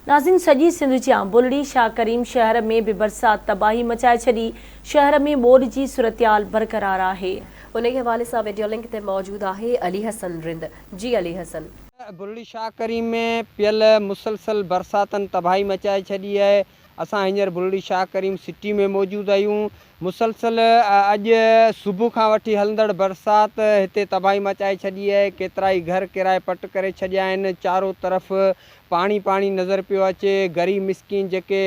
ناظرين سڄي سنڌ جيان بلڙي شاهه ڪريم شهر ۾ به برسات تباهي مچائي ڇڏي، شهر ۾ ٻوڏ جي صورتحال برقرار آهي. انهي حوالي سان وڊيو لنڪ تي موجود آهي علي حسن رند. جي علي حسن. بلڙي شاهه ڪريم ۾ پيل مسلسل برساتن تباهي مچائي ڇڏي آهي، اسان هينئر بلڙي شاهه ڪريم سٽي ۾ موجود آهيون، مسلسل اڄ صبح کان وٺي هلندڙ برسات هتي تباهي مچائي ڇڏي آهي، ڪيترائي گهر ڪيرائي پٽ ڪري ڇڏيا آهن، چارو طرف پاڻي پاڻي نظر پيو اچي، غريب مسڪين جيڪي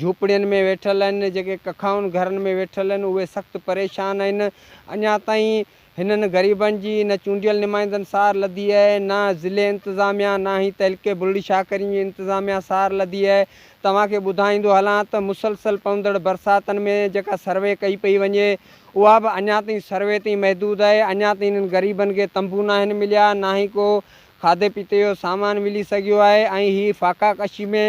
جهوپڙين ۾ ويٺل آهن، جيڪي ڪکائن گهرن ۾ ويٺل آهن اهي سخت پريشان آهن، اڃا تائين هنن غريبن جي نه چونڊيل نمائندن سار لڌي آهي، نه ضلعي انتظاميا، نه ئي تعلقي بلڙي شاهه ڪريم جي انتظاميا سار لڌي آهي. توهان کي ٻڌائيندو هلان ته مسلسل پوندڙ برساتن ۾ جيڪا سروي ڪئي پئي وڃي اها به اڃا تائين سروي تائين محدود آهي، اڃا تائين هنن غريبن کي تنبو ناهن مليا، نه ئي ڪو کاڌي پيتي جو سامان ملي سگهيو آهي ۽ هي فاقا ڪشي ۾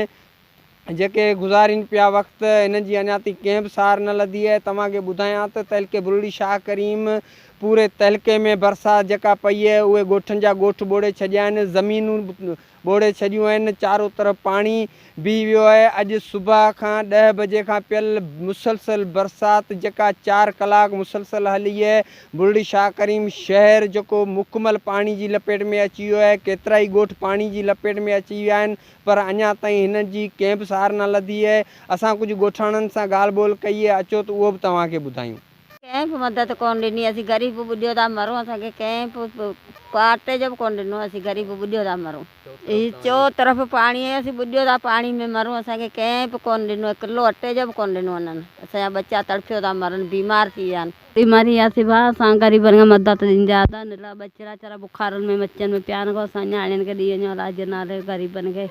جيڪي گذارين پيا وقت انهن جي اڃا تائين ڪنهن به سار نه لڌي آهي توهان کي ٻڌايان ته تعلقي بلڙي شاهه ڪريم پوري تعلقي ۾ برسات جيڪا پئي آهي اهي ڳوٺن جا ڳوٺ ٻوڙي ڇڏيا آهن زمينون ٻوڙي ڇڏيون آهن چارو طرف پاڻي بيهي ويو آهي اڄ صبح کان ڏهه بجي کان پيل مسلسل برسات جيڪا چار ڪلاڪ مسلسل هلي آهي بلڙي شاهه ڪريم شهر جيڪو مڪمل پاڻي جي لپيٽ ۾ اچي ويو آهي ڪيترائي ڳوٺ پاڻي جي لپيٽ ۾ اچي ويا آهن پر اڃا تائين هنن جي ڪنهن به سار نه لڌي اهي. اسان ڪجهه ڳوٺاڻن سان ڳالهه ٻولهه ڪئي اهي، اچو ته اهو به توهان کي ٻڌايون. ڪنهن به مدد ڪونه ڏني اسين غريب ٻڏيو ٿا مرون اسان کي ڪنهن به اٽي جو به ڪونه ڏنو اسين غريب ٻڏيو ٿا مرون هي چو طرف پاڻي آهي اسين ٻڏيو ٿا پاڻي ۾ مرون اسان کي ڪنهن به ڪونه ڏنو ڪلو اٽي جو به ڪونه ڏنو انهن اسان جا ٻچا تڙڦيو ٿا مرن بيمار ٿي ويا آهن. بيماري آسي ڀاء اسان غريبن کي مدد ڏيندا ادا نلا ٻچڙا چرا بخارن ۾ مچن ۾ پيا آهن اسان نياڻين کي ڏي وڃو الله جي نالي غريبن کي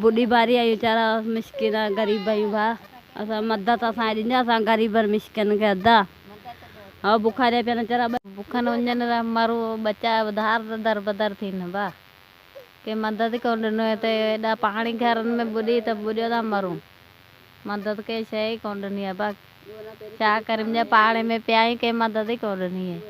ٻڏي باري آهيون ويچارا مسڪين غريب آهيون ڀاء اسان مدد اسان کي ڏيندا اسان غريبن مسڪين کي ادا هو بخاريا پيا آهن ويچارا. بکن اڃن را مرون ٻچا ڌار ته دربدر ٿين ڀاء ڪنهن مدد ئي ڪونه ڏنو هتي ايڏا پاڻي گهرن ۾ ٻڏي ته ٻڏيو ٿا مرون. مدد ڪنهن شيء ئي ڪونه ڏني آهي ڀاء. شاهه ڪريم جا پاڙي ۾ پيا آهيون ڪنهن مدد ئي ڪونه ڏني آهي.